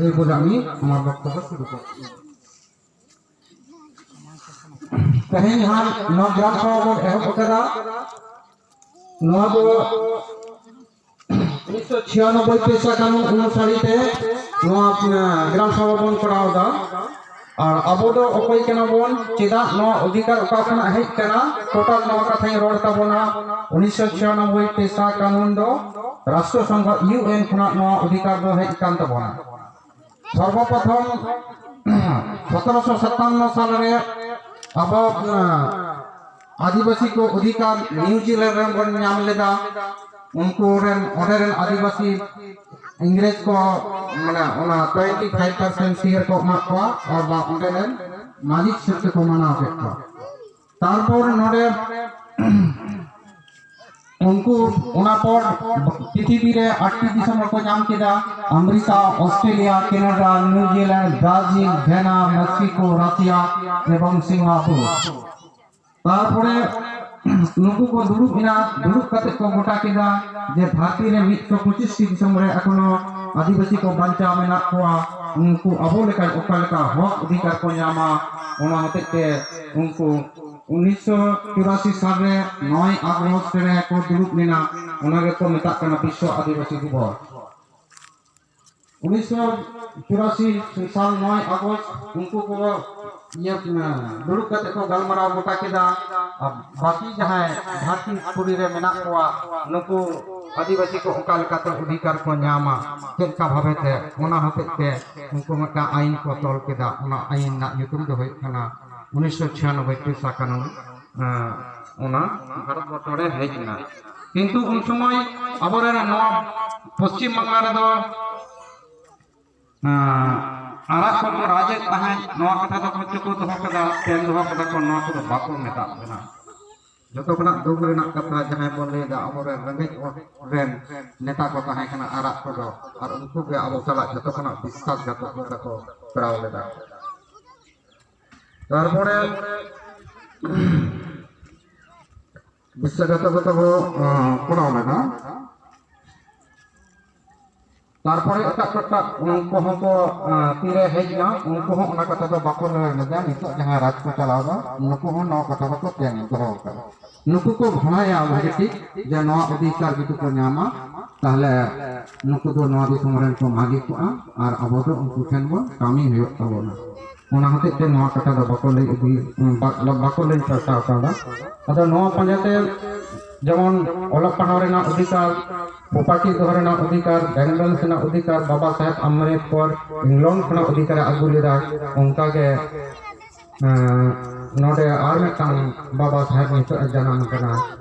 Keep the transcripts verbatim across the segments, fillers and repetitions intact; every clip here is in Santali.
ᱮᱭ ᱵᱚᱞᱮ ᱟᱹᱞᱤᱧ ᱟᱢᱟᱜ ᱵᱚᱠᱛᱚᱵᱚ ᱥᱩᱨᱩ ᱠᱚᱣᱟ᱾ ᱛᱮᱦᱮᱧ ᱦᱟᱸᱜ ᱱᱚᱣᱟ ᱜᱨᱟᱢ ᱥᱚᱵᱷᱟ ᱵᱚᱱ ᱮᱦᱚᱵ ᱟᱠᱟᱫᱟ᱾ ᱱᱚᱣᱟ ᱫᱚ ᱩᱱᱤᱥᱥᱚ ᱪᱷᱤᱭᱟᱱᱚᱵᱵᱳᱭ ᱯᱮᱥᱟ ᱠᱟᱹᱱᱩᱱ ᱚᱱᱩᱥᱟᱨᱤ ᱛᱮ ᱱᱚᱣᱟ, ᱮᱸ, ᱜᱨᱟᱢ ᱥᱚᱵᱷᱟ ᱵᱚᱱ ᱠᱚᱨᱟᱣ ᱮᱫᱟ᱾ ᱟᱨ ᱟᱵᱚ ᱫᱚ ᱚᱠᱚᱭ ᱠᱟᱱᱟ ᱵᱚᱱ, ᱪᱮᱫᱟᱜ ᱱᱚᱣᱟ ᱚᱫᱷᱤᱠᱟᱨ ᱚᱠᱟ ᱠᱷᱚᱱᱟᱜ ᱦᱮᱡ ᱠᱟᱱᱟ, ᱴᱳᱴᱟᱞ ᱱᱚᱣᱟ ᱠᱟᱛᱷᱟᱧ ᱨᱚᱲ ᱛᱟᱵᱚᱱᱟ᱾ ᱩᱱᱤᱥᱥᱚ ᱪᱷᱤᱭᱟᱱᱚᱵᱵᱳᱭ ᱯᱮᱥᱟ ᱠᱟᱹᱱᱩᱱ ᱫᱚ ᱨᱟᱥᱴᱨᱚ ᱥᱚᱝᱜᱷ, ᱤᱭᱩ ᱮᱱ, ᱠᱷᱚᱱᱟᱜ ᱱᱚᱣᱟ ᱚᱫᱷᱤᱠᱟᱨ ᱫᱚ ᱦᱮᱡ ᱠᱟᱱ ᱛᱟᱵᱚᱱᱟ᱾ ᱥᱚᱨᱵᱚᱯᱨᱚᱛᱷᱚᱢ ᱥᱚᱛᱨᱚᱥᱚ ᱥᱟᱛᱟᱱᱱᱚ ᱥᱟᱞ ᱨᱮ ᱟᱵᱚ, ᱟᱸ, ᱟᱹᱫᱤᱵᱟᱹᱥᱤ ᱠᱚ ᱚᱫᱷᱤᱠᱟᱨ ᱱᱤᱭᱩᱡᱤᱞᱮᱱᱰ ᱨᱮ ᱵᱚᱱ ᱧᱟᱢ ᱞᱮᱫᱟ᱾ ᱩᱱᱠᱩ ᱨᱮᱱ, ᱚᱸᱰᱮ ᱨᱮᱱ ᱟᱹᱫᱤᱵᱟᱹᱥᱤ ᱤᱝᱨᱮᱡᱽ ᱠᱚ, ᱢᱟᱱᱮ, ᱚᱱᱟ ᱴᱩᱭᱮᱱᱴᱤ ᱯᱷᱟᱭᱤᱵᱷ ᱯᱟᱨᱥᱮᱱᱴ ᱥᱤᱭᱟᱨ ᱠᱚ ᱮᱢᱟᱜ ᱠᱚᱣᱟ, ᱟᱨ ᱵᱟ ᱚᱸᱰᱮ ᱨᱮᱱ ᱢᱟᱹᱞᱤᱠ ᱦᱤᱥᱟᱹᱵ ᱛᱮᱠᱚ ᱢᱟᱱᱟᱣ ᱠᱮᱫ ᱠᱚᱣᱟ᱾ ᱛᱟᱨᱯᱚᱨ ᱱᱚᱰᱮ ᱩᱱᱠᱩ ᱚᱱᱟ ᱯᱚᱨ ᱯᱨᱤᱛᱷᱤᱵᱤ ᱨᱮ ᱟᱴᱴᱤ ᱫᱤᱥᱚᱢ ᱨᱮᱠᱚ ᱧᱟᱢ ᱠᱮᱫᱟ, America, Australia, Canada, New Zealand, Brazil, Ghana, Mexico, Russia ᱮᱵᱚᱝ ᱥᱤᱝᱜᱟᱯᱩᱨ᱾ ᱛᱟᱨᱯᱚᱨᱮ ᱱᱩᱠᱩ ᱠᱚ ᱫᱩᱲᱩᱵ ᱮᱱᱟ, ᱫᱩᱲᱩᱵ ᱠᱟᱛᱮ ᱠᱚ ᱜᱚᱴᱟ ᱠᱮᱫᱟ ᱡᱮ ᱫᱷᱟᱹᱨᱛᱤ ᱨᱮ ᱢᱤᱫᱥᱚ ᱯᱚᱸᱪᱤᱥ ᱴᱤ ᱫᱤᱥᱚᱢ ᱨᱮ ᱮᱠᱷᱚᱱᱳ ᱟᱹᱫᱤᱵᱟᱹᱥᱤ ᱠᱚ ᱵᱟᱧᱪᱟᱣ ᱢᱮᱱᱟᱜ ᱠᱚᱣᱟ, ᱩᱱᱠᱩ ᱟᱵᱚ ᱞᱮᱠᱟ ᱚᱠᱟ ᱞᱮᱠᱟ ᱦᱚᱠ ᱚᱫᱷᱤᱠᱟᱨ ᱠᱚ ᱧᱟᱢᱟ᱾ ᱚᱱᱟ ᱦᱚᱛᱮᱡ ᱛᱮ ᱩᱱᱠᱩ ᱩᱱᱤᱥᱥᱚ ᱪᱩᱨᱟᱥᱤ ᱥᱟᱞ ᱨᱮ ᱱᱚᱭ ᱟᱜᱚᱥᱴ ᱨᱮ ᱠᱚ ᱫᱩᱲᱩᱵ ᱞᱮᱱᱟ, ᱚᱱᱟ ᱜᱮᱠᱚ ᱢᱮᱛᱟᱜ ᱠᱟᱱᱟ ᱵᱤᱥᱥᱚ ᱟᱹᱫᱤᱵᱟᱹᱥᱤ ᱫᱤᱵᱚᱥ᱾ ᱩᱱᱤᱥᱥᱚ ᱪᱩᱨᱟᱥᱤ ᱥᱟᱞ ᱱᱚᱭ ᱟᱜᱚᱥᱴ ᱩᱱᱠᱩ ᱠᱚ ᱤᱭᱟᱹ, ᱫᱩᱲᱩᱵ ᱠᱟᱛᱮ ᱠᱚ ᱜᱟᱞᱢᱟᱨᱟᱣ ᱜᱚᱴᱟ ᱠᱮᱫᱟ᱾ ᱟᱨ ᱵᱟᱹᱠᱤ ᱡᱟᱦᱟᱸᱭ ᱫᱷᱟᱹᱨᱛᱤ ᱯᱩᱨᱤ ᱨᱮ ᱢᱮᱱᱟᱜ ᱠᱚᱣᱟ, ᱱᱩᱠᱩ ᱟᱹᱫᱤᱵᱟᱹᱥᱤ ᱠᱚ ᱚᱠᱟ ᱞᱮᱠᱟᱛᱮ ᱚᱫᱷᱤᱠᱟᱨ ᱠᱚ ᱧᱟᱢᱟ, ᱪᱮᱫ ᱞᱮᱠᱟ ᱵᱷᱟᱵᱮ ᱛᱮ, ᱚᱱᱟ ᱦᱚᱛᱮᱡ ᱛᱮ ᱩᱱᱠᱩ ᱢᱤᱫᱴᱟᱝ ᱟᱭᱤᱱ ᱠᱚ ᱛᱚᱞ ᱠᱮᱫᱟ᱾ ᱚᱱᱟ ᱟᱭᱤᱱ ᱨᱮᱱᱟᱜ ᱧᱩᱛᱩᱢ ᱫᱚ ᱦᱩᱭᱩᱜ ᱠᱟᱱᱟ ᱩᱱᱤᱥᱥᱚ ᱪᱷᱤᱭᱟᱱᱚᱵᱵᱳᱭ ᱯᱮᱥᱟ ᱠᱟᱹᱱᱩᱱ, ᱮᱸ, ᱚᱱᱟ ᱵᱷᱟᱨᱚᱛ ᱵᱚᱨᱥᱚ ᱨᱮ ᱦᱮᱡ ᱮᱱᱟ᱾ ᱠᱤᱱᱛᱩ ᱩᱱ ᱥᱚᱢᱚᱭ ᱟᱵᱚᱨᱮᱱ ᱱᱚᱣᱟ ᱯᱚᱥᱪᱤᱢ ᱵᱟᱝᱞᱟ ᱨᱮᱫᱚ, ᱮᱸ, ᱟᱨᱟᱜ ᱠᱚᱠᱚ ᱨᱟᱡᱽ ᱮᱫ ᱛᱟᱦᱮᱸᱫ, ᱱᱚᱣᱟ ᱠᱟᱛᱷᱟ ᱫᱚ ᱦᱚᱭᱛᱳ ᱠᱚ ᱫᱚᱦᱚ ᱠᱟᱫᱟ, ᱛᱮᱞ ᱫᱚᱦᱚ ᱠᱟᱫᱟ ᱠᱚ, ᱱᱚᱣᱟ ᱠᱚᱫᱚ ᱵᱟᱠᱚ ᱢᱮᱛᱟᱜ ᱠᱟᱱᱟ᱾ ᱡᱚᱛᱚ ᱠᱷᱚᱱᱟᱜ ᱫᱩᱠ ᱨᱮᱱᱟᱜ ᱠᱟᱛᱷᱟ ᱡᱟᱦᱟᱸᱭ ᱵᱚᱱ ᱞᱟᱹᱭᱫᱟ, ᱟᱵᱚᱨᱮᱱ ᱨᱮᱸᱜᱮᱡ ᱦᱚᱲ ᱨᱮᱱ ᱱᱮᱛᱟ ᱠᱚ ᱛᱟᱦᱮᱸ ᱠᱟᱱᱟ ᱟᱨᱟᱜ ᱠᱚᱫᱚ, ᱟᱨ ᱩᱱᱠᱩ ᱜᱮ ᱟᱵᱚ ᱥᱟᱞᱟᱜ ᱡᱚᱛᱚ ᱠᱷᱚᱱᱟᱜ ᱵᱤᱥᱣᱟᱥᱜᱷᱟᱛᱚᱠᱚᱛᱟ ᱠᱚ ᱠᱚᱨᱟᱣ ᱞᱮᱫᱟ᱾ ᱛᱟᱨᱯᱚᱨᱮ ᱵᱤᱥᱣᱟᱥᱜᱷᱟᱛᱚᱠᱚᱛᱟ ᱠᱚ, ᱟᱸ, ᱠᱚᱨᱟᱣ ᱞᱮᱫᱟ᱾ ᱛᱟᱨᱯᱚᱨᱮ ᱮᱴᱟᱜ ᱮᱴᱟᱜ ᱩᱱᱠᱩ ᱦᱚᱸᱠᱚ, ᱟᱸ, ᱛᱤᱨᱮ ᱦᱮᱡ ᱮᱱᱟ, ᱩᱱᱠᱩ ᱦᱚᱸ ᱚᱱᱟ ᱠᱟᱛᱷᱟ ᱫᱚ ᱵᱟᱠᱚ ᱞᱟᱹᱭ ᱞᱮᱫᱟ᱾ ᱱᱤᱛᱚᱜ ᱡᱟᱦᱟᱸᱭ ᱨᱟᱡᱽ ᱠᱚ ᱪᱟᱞᱟᱣ ᱮᱫᱟ, ᱱᱩᱠᱩ ᱦᱚᱸ ᱱᱚᱣᱟ ᱠᱟᱛᱷᱟ ᱫᱚᱠᱚ ᱛᱮᱱ ᱫᱚᱦᱚ ᱟᱠᱟᱫᱟ᱾ ᱱᱩᱠᱩ ᱠᱚ ᱵᱷᱟᱲᱟᱭᱟ ᱵᱷᱟᱜᱮ ᱴᱷᱤᱠ ᱡᱮ ᱱᱚᱣᱟ ᱚᱫᱷᱤᱠᱟᱨ ᱡᱩᱫᱤ ᱠᱚ ᱧᱟᱢᱟ, ᱛᱟᱦᱞᱮ ᱱᱩᱠᱩ ᱫᱚ ᱱᱚᱣᱟ ᱫᱤᱥᱚᱢ ᱨᱮᱱ ᱠᱚ ᱢᱟᱹᱞᱤᱠᱚᱜᱼᱟ ᱟᱨ ᱟᱵᱚ ᱫᱚ ᱩᱱᱠᱩ ᱴᱷᱮᱱ ᱵᱚᱱ ᱠᱟᱹᱢᱤ ᱦᱩᱭᱩᱜ ᱛᱟᱵᱚᱱᱟ᱾ ᱚᱱᱟ ᱦᱚᱛᱮᱡ ᱛᱮ ᱱᱚᱣᱟ ᱠᱟᱛᱷᱟ ᱫᱚ ᱵᱟᱠᱚ ᱞᱟᱹᱭ ᱤᱫᱤ, ᱵᱟ-, ᱵᱟᱠᱚ ᱞᱟᱹᱭ ᱯᱟᱥᱱᱟᱣ ᱠᱟᱣᱫᱟ᱾ ᱟᱫᱚ ᱱᱚᱣᱟ ᱯᱟᱸᱡᱟᱛᱮ ᱡᱮᱢᱚᱱ ᱚᱞᱚᱜ ᱯᱟᱲᱦᱟᱣ ᱨᱮᱱᱟᱜ ᱚᱫᱷᱤᱠᱟᱨ, property ᱫᱚᱦᱚ ᱨᱮᱱᱟᱜ ᱚᱫᱷᱤᱠᱟᱨ, bank balance ᱨᱮᱱᱟᱜ ᱚᱫᱷᱤᱠᱟᱨ, ᱵᱟᱵᱟ ᱥᱟᱦᱮᱵᱽ ᱟᱢᱵᱮᱫᱠᱚᱨ ᱤᱝᱞᱚᱱᱰ ᱠᱷᱚᱱᱟᱜ ᱚᱫᱷᱤᱠᱟᱨ ᱮ ᱟᱹᱜᱩ ᱞᱮᱫᱟ, ᱚᱱᱠᱟᱜᱮ, ᱮᱸ, ᱱᱚᱰᱮ ᱟᱨ ᱢᱤᱫᱴᱟᱝ ᱵᱟᱵᱟ ᱥᱟᱦᱮᱵᱽ ᱱᱤᱛᱚᱜ ᱮ ᱡᱟᱱᱟᱢ ᱠᱟᱱᱟ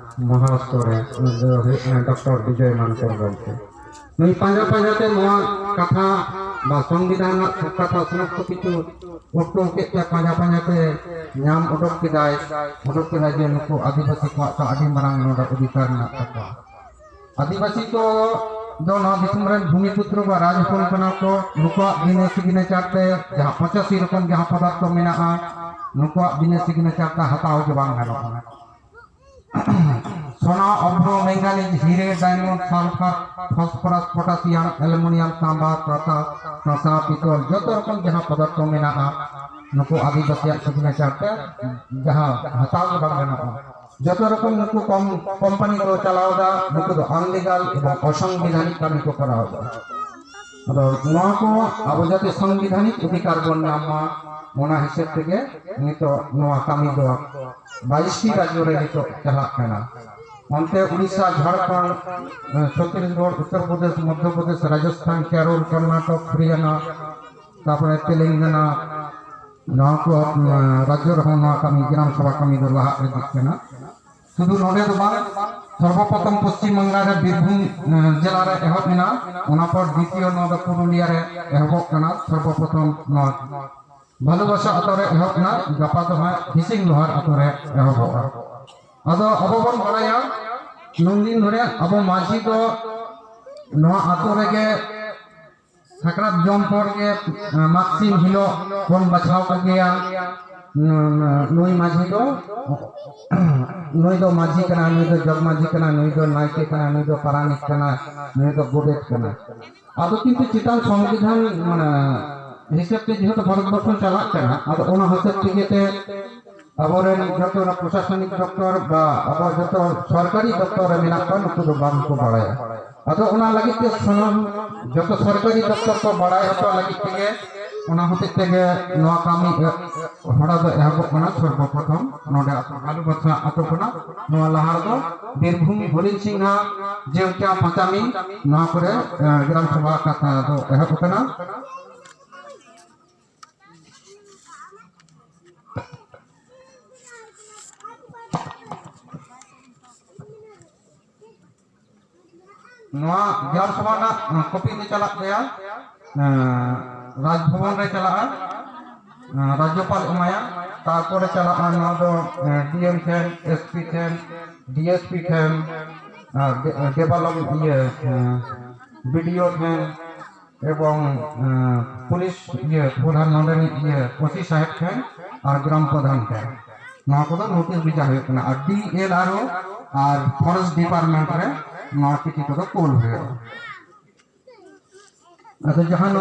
ᱢᱚᱦᱟᱨᱟᱥᱴᱨᱚ ᱨᱮ, ᱩᱱᱤ ᱫᱚ ᱦᱩᱭᱩᱜ ᱠᱟᱱᱟ ᱰᱚᱠᱴᱚᱨ ᱵᱤᱡᱚᱭ ᱢᱟᱱᱠᱚᱨ ᱜᱚᱢᱠᱮ᱾ ᱱᱩᱭ ᱯᱟᱸᱡᱟ ᱯᱟᱸᱡᱟ ᱛᱮ ᱱᱚᱣᱟ ᱠᱟᱛᱷᱟ ᱵᱟ ᱥᱚᱝᱵᱤᱫᱷᱟᱱ ᱨᱮᱱᱟᱜ ᱠᱟᱛᱷᱟ ᱥᱚᱢᱚᱥᱛᱚ ᱠᱤᱪᱷᱩ ᱚᱠᱛᱚ ᱠᱮᱫ ᱛᱮ ᱯᱟᱸᱡᱟ ᱯᱟᱸᱡᱟ ᱛᱮ ᱧᱟᱢ ᱩᱰᱩᱠ ᱠᱮᱫᱟᱭ, ᱩᱰᱩᱠ ᱠᱮᱫᱟᱭ ᱡᱮ ᱱᱩᱠᱩ ᱟᱹᱫᱤᱵᱟᱹᱥᱤ ᱠᱚᱣᱟᱜ ᱫᱚ ᱟᱹᱰᱤ ᱢᱟᱨᱟᱝ ᱱᱚᱰᱮ ᱚᱫᱷᱤᱠᱟᱨ ᱢᱮᱱᱟᱜ ᱛᱟᱠᱚᱣᱟ᱾ ᱟᱹᱫᱤᱵᱟᱹᱥᱤ ᱠᱚ ᱫᱚ ᱱᱚᱣᱟ ᱫᱤᱥᱚᱢ ᱨᱮᱱ ᱵᱷᱩᱢᱤᱯᱩᱛᱨᱚ ᱵᱟ ᱨᱟᱡᱽ ᱦᱚᱯᱚᱱ ᱠᱟᱱᱟ ᱠᱚ᱾ ᱱᱩᱠᱩᱣᱟᱜ ᱵᱤᱱᱟᱹ signature ᱛᱮ ᱡᱟᱦᱟᱸ ᱯᱚᱸᱪᱟᱥᱤ ᱨᱚᱠᱚᱢ ᱡᱟᱦᱟᱸ ᱯᱚᱫᱟᱨᱛᱷᱚ ᱢᱮᱱᱟᱜᱼᱟ, ᱱᱩᱠᱩᱣᱟᱜ ᱵᱤᱱᱟᱹ signature ᱛᱮ ᱦᱟᱛᱟᱣ ᱜᱮ ᱵᱟᱝ ᱜᱟᱱᱚᱜᱼᱟ᱾ ᱥᱳᱱᱟ, ᱚᱵᱷᱨᱚ, ᱢᱮᱝᱜᱟᱱᱤᱡᱽ, ᱦᱤᱨᱮ, diamond, sulphur, phosphorus, potassium, aluminium, ᱛᱟᱢᱵᱟ, ᱠᱟᱸᱥᱟ, ᱠᱟᱸᱥᱟ, ᱯᱤᱛᱚᱞ, ᱡᱚᱛᱚ ᱨᱚᱠᱚᱢ ᱡᱟᱦᱟᱸ ᱯᱚᱫᱟᱨᱛᱷᱚ ᱢᱮᱱᱟᱜᱼᱟ, ᱱᱩᱠᱩ ᱟᱹᱫᱤᱵᱟᱹᱥᱤᱭᱟᱜ signature ᱛᱮ ᱡᱟᱦᱟᱸ ᱦᱟᱛᱟᱣ ᱜᱮ ᱵᱟᱝ ᱜᱟᱱᱚᱜᱼᱟ᱾ ᱡᱚᱛᱚ ᱨᱚᱠᱚᱢ ᱱᱩᱠᱩ ᱠᱚᱢ-, ᱠᱳᱢᱯᱟᱱᱤ ᱠᱚ ᱪᱟᱞᱟᱣ ᱮᱫᱟ, ᱱᱩᱠᱩ ᱫᱚ unlegal ᱮᱵᱚᱝ ᱚᱥᱟᱝᱵᱤᱫᱷᱟᱱᱤᱠ ᱠᱟᱹᱢᱤ ᱠᱚ ᱠᱚᱨᱟᱣ ᱮᱫᱟ᱾ ᱟᱫᱚ ᱱᱚᱣᱟ ᱠᱚ ᱟᱵᱚ ᱡᱟᱛᱮ ᱥᱟᱝᱵᱤᱫᱷᱟᱱᱤᱠ ᱚᱫᱷᱤᱠᱟᱨ ᱵᱚᱱ ᱧᱟᱢ ᱢᱟ, ᱚᱱᱟ ᱦᱤᱥᱟᱹᱵ ᱛᱮᱜᱮ ᱱᱤᱛᱚᱜ ᱱᱚᱣᱟ ᱠᱟᱹᱢᱤ ᱫᱚ ᱵᱟᱭᱤᱥ ᱴᱤ ᱨᱟᱡᱽᱡᱚ ᱨᱮ ᱱᱤᱛᱚᱜ ᱪᱟᱞᱟᱜ ᱠᱟᱱᱟ᱾ ᱚᱱᱛᱮ ᱩᱲᱤᱥᱥᱟ, ᱡᱷᱟᱲᱠᱷᱚᱸᱰ, ᱪᱷᱚᱛᱛᱤᱥᱜᱚᱲ, ᱩᱛᱛᱚᱨ ᱯᱨᱚᱫᱮᱥ, ᱢᱚᱫᱽᱫᱷᱚ ᱯᱨᱚᱫᱮᱥ, ᱨᱟᱡᱚᱥᱛᱷᱟᱱ, ᱠᱮᱨᱚᱞ, ᱠᱚᱨᱱᱟᱴᱚᱠ, ᱦᱚᱨᱤᱭᱟᱱᱟ, ᱛᱟᱨᱯᱚᱨᱮ ᱛᱮᱞᱮᱝᱜᱟᱱᱟ, ᱱᱚᱣᱟ ᱠᱚ, ᱩᱸ, ᱨᱟᱡᱽᱡᱚ ᱨᱮᱦᱚᱸ ᱱᱚᱣᱟ ᱠᱟᱹᱢᱤ, ᱜᱨᱟᱢ ᱥᱚᱵᱷᱟ ᱠᱟᱹᱢᱤ ᱫᱚ ᱞᱟᱦᱟ ᱤᱫᱤᱜ ᱠᱟᱱᱟ᱾ ᱥᱩᱫᱷᱩ ᱱᱚᱰᱮ ᱫᱚ ᱵᱟᱝ, ᱥᱚᱨᱵᱚᱯᱨᱚᱛᱷᱚᱢ ᱯᱚᱥᱪᱤᱢ ᱵᱟᱝᱞᱟ ᱨᱮ ᱵᱤᱨᱵᱷᱩᱢ, ᱩᱸ, ᱡᱮᱞᱟ ᱨᱮ ᱮᱦᱚᱵ ᱮᱱᱟ, ᱚᱱᱟ ᱯᱚᱨ ᱫᱤᱛᱤᱭᱚ ᱱᱚᱣᱟ ᱫᱚ ᱯᱩᱨᱩᱞᱤᱭᱟ ᱨᱮ ᱮᱦᱚᱵᱚᱜ ᱠᱟᱱᱟ᱾ ᱥᱚᱨᱵᱚᱯᱨᱚᱛᱷᱚᱢ ᱱᱚᱣᱟ ᱵᱷᱟᱞᱩᱵᱟᱥᱟ ᱟᱛᱳ ᱨᱮ ᱮᱦᱚᱵ ᱮᱱᱟ, ᱜᱟᱯᱟ ᱫᱚ ᱦᱟᱸᱜ ᱦᱤᱥᱤᱝ ᱞᱳᱦᱟᱨ ᱟᱛᱳ ᱨᱮ ᱮᱦᱚᱵᱚᱜᱼᱟ᱾ ᱟᱫᱚ ᱟᱵᱚ ᱵᱚᱱ ᱵᱟᱲᱟᱭᱟ, ᱱᱩᱱᱫᱤᱱ ᱫᱷᱚᱨᱮ ᱟᱵᱚ ᱢᱟᱹᱡᱷᱤ ᱫᱚ ᱱᱚᱣᱟ ᱟᱛᱳ ᱨᱮᱜᱮ ᱥᱟᱠᱨᱟᱛ ᱡᱚᱢ ᱯᱚᱨ ᱜᱮ, ᱮᱸ, ᱢᱟᱜ ᱥᱤᱢ ᱦᱤᱞᱳᱜ ᱵᱚᱱ ᱵᱟᱪᱷᱟᱣ ᱠᱚᱜᱮᱭᱟ᱾ ᱱᱩ-, ᱱᱩ-, ᱱᱩᱭ ᱢᱟᱹᱡᱷᱤ ᱫᱚ, ᱱᱩᱭ ᱫᱚ ᱢᱟᱹᱡᱷᱤ ᱠᱟᱱᱟ, ᱱᱩᱭ ᱫᱚ ᱡᱚᱜᱽ ᱢᱟᱹᱡᱷᱤ ᱠᱟᱱᱟ, ᱱᱩᱭ ᱫᱚ ᱱᱟᱭᱠᱮ ᱠᱟᱱᱟ, ᱱᱩᱭ ᱫᱚ ᱯᱟᱨᱟᱱᱤᱠ ᱠᱟᱱᱟ, ᱱᱩᱭ ᱫᱚ ᱜᱚᱰᱮᱛ ᱠᱟᱱᱟ᱾ ᱟᱫᱚ ᱠᱤᱱᱛᱩ ᱪᱮᱛᱟᱱ ᱥᱚᱝᱵᱤᱫᱷᱟᱱ ᱢᱟᱱᱮ ᱦᱤᱥᱟᱹᱵ ᱛᱮ ᱡᱮᱦᱮᱛᱩ ᱵᱷᱟᱨᱚᱛ ᱵᱚᱨᱥᱚ ᱪᱟᱞᱟᱜ ᱠᱟᱱᱟ, ᱟᱫᱚ ᱚᱱᱟ ᱦᱤᱥᱟᱹᱵ ᱛᱮᱜᱮ ᱛᱮ ᱟᱵᱚᱨᱮᱱ ᱡᱚᱛᱚ ᱚᱱᱟ ᱯᱨᱚᱥᱟᱥᱚᱱᱤᱠ ᱫᱚᱯᱛᱚᱨ ᱵᱟ ᱟᱵᱚ ᱡᱚᱛᱚ ᱥᱚᱨᱠᱟᱨᱤ ᱫᱚᱯᱛᱚᱨ ᱨᱮ ᱢᱮᱱᱟᱜ ᱠᱚᱣᱟ, ᱱᱩᱠᱩ ᱫᱚ ᱵᱟᱝ ᱠᱚ ᱵᱟᱲᱟᱭᱟ᱾ ᱟᱫᱚ ᱚᱱᱟ ᱞᱟᱹᱜᱤᱫ ᱛᱮ ᱥᱟᱱᱟᱢ ᱡᱚᱛᱚ ᱥᱚᱨᱠᱟᱨᱤ ᱫᱚᱯᱛᱚᱨ ᱠᱚ ᱵᱟᱲᱟᱭ ᱦᱚᱪᱚ ᱞᱟᱹᱜᱤᱫ ᱛᱮᱜᱮ ᱚᱱᱟ ᱦᱚᱛᱮᱡ ᱛᱮᱜᱮ ᱱᱚᱣᱟ ᱠᱟᱹᱢᱤ ᱮ-, ᱦᱚᱨᱟ ᱫᱚ ᱮᱦᱚᱵᱚᱜ ᱠᱟᱱᱟ᱾ ᱥᱚᱨᱵᱚᱯᱨᱚᱛᱷᱚᱢ ᱱᱚᱰᱮ ᱟᱹᱛᱩ ᱵᱟᱞᱩᱵᱟᱥᱟ ᱟᱹᱛᱩ ᱠᱷᱚᱱᱟᱜ, ᱱᱚᱣᱟ ᱞᱟᱦᱟ ᱨᱮᱫᱚ ᱵᱤᱨᱵᱷᱩᱢ ᱦᱚᱨᱤᱱ ᱥᱤᱝᱦᱟ, ᱡᱮᱣᱪᱟ, ᱯᱟᱸᱪᱟᱢᱤ, ᱱᱚᱣᱟ ᱠᱚᱨᱮ, ᱮ, ᱜᱨᱟᱢ ᱥᱚᱵᱷᱟ ᱠᱟᱛᱷᱟ ᱫᱚ ᱮᱦᱚᱵ ᱟᱠᱟᱱᱟ᱾ ᱱᱚᱣᱟ ᱜᱨᱟᱢ ᱥᱚᱵᱷᱟ ᱨᱮᱱᱟᱜ, ᱮ, ᱠᱚᱯᱤ ᱫᱚ ᱪᱟᱞᱟᱜ ᱜᱮᱭᱟ, ᱮ, ᱨᱟᱡᱽᱵᱷᱚᱵᱚᱱ ᱨᱮ ᱪᱟᱞᱟᱜᱼᱟ, ᱮ, ᱨᱟᱡᱽᱡᱚᱯᱟᱞ ᱮᱢᱟᱭᱟ᱾ ᱛᱟᱨᱯᱚᱨᱮ ᱪᱟᱞᱟᱜᱼᱟ ᱱᱚᱣᱟ ᱫᱚ, ᱮ, ᱰᱤ ᱮᱢ ᱴᱷᱮᱱ, ᱮᱥ ᱯᱤ ᱴᱷᱮᱱ, ᱰᱤ ᱮᱥ ᱯᱤ ᱴᱷᱮᱱ, ᱟᱨ ᱰᱮ-, ᱰᱮᱵᱷᱮᱞᱚᱯ ᱤᱭᱟᱹ, ᱮ, ᱵᱤ ᱰᱤ ᱳ ᱴᱷᱮᱱ, ᱮᱵᱚᱝ, ᱮ, ᱯᱩᱞᱤᱥ ᱤᱭᱟᱹ ᱯᱨᱚᱫᱷᱟᱱ ᱱᱚᱰᱮᱱᱤᱡ ᱤᱭᱟᱹ ᱳ ᱥᱤ ᱥᱟᱦᱮᱵ ᱴᱷᱮᱱ ᱟᱨ ᱜᱨᱟᱢ ᱯᱨᱚᱫᱷᱟᱱ ᱴᱷᱮᱱ᱾ ᱱᱚᱣᱟ ᱠᱚᱫᱚ ᱱᱳᱴᱤᱥ ᱵᱷᱮᱡᱟ ᱦᱩᱭᱩᱜ ᱠᱟᱱᱟ᱾ ᱟᱨ ᱰᱤ ᱮᱞ ᱟᱨ ᱳ ᱟᱨ ᱯᱷᱚᱨᱮᱥᱴ ᱰᱤᱯᱟᱨᱴᱢᱮᱱᱴ ᱨᱮ ᱱᱚᱣᱟ ᱪᱤᱴᱷᱤ ᱠᱚᱫᱚ ᱠᱳᱞ ᱦᱩᱭᱩᱜᱼᱟ᱾ ᱟᱫᱚ ᱡᱟᱦᱟᱸ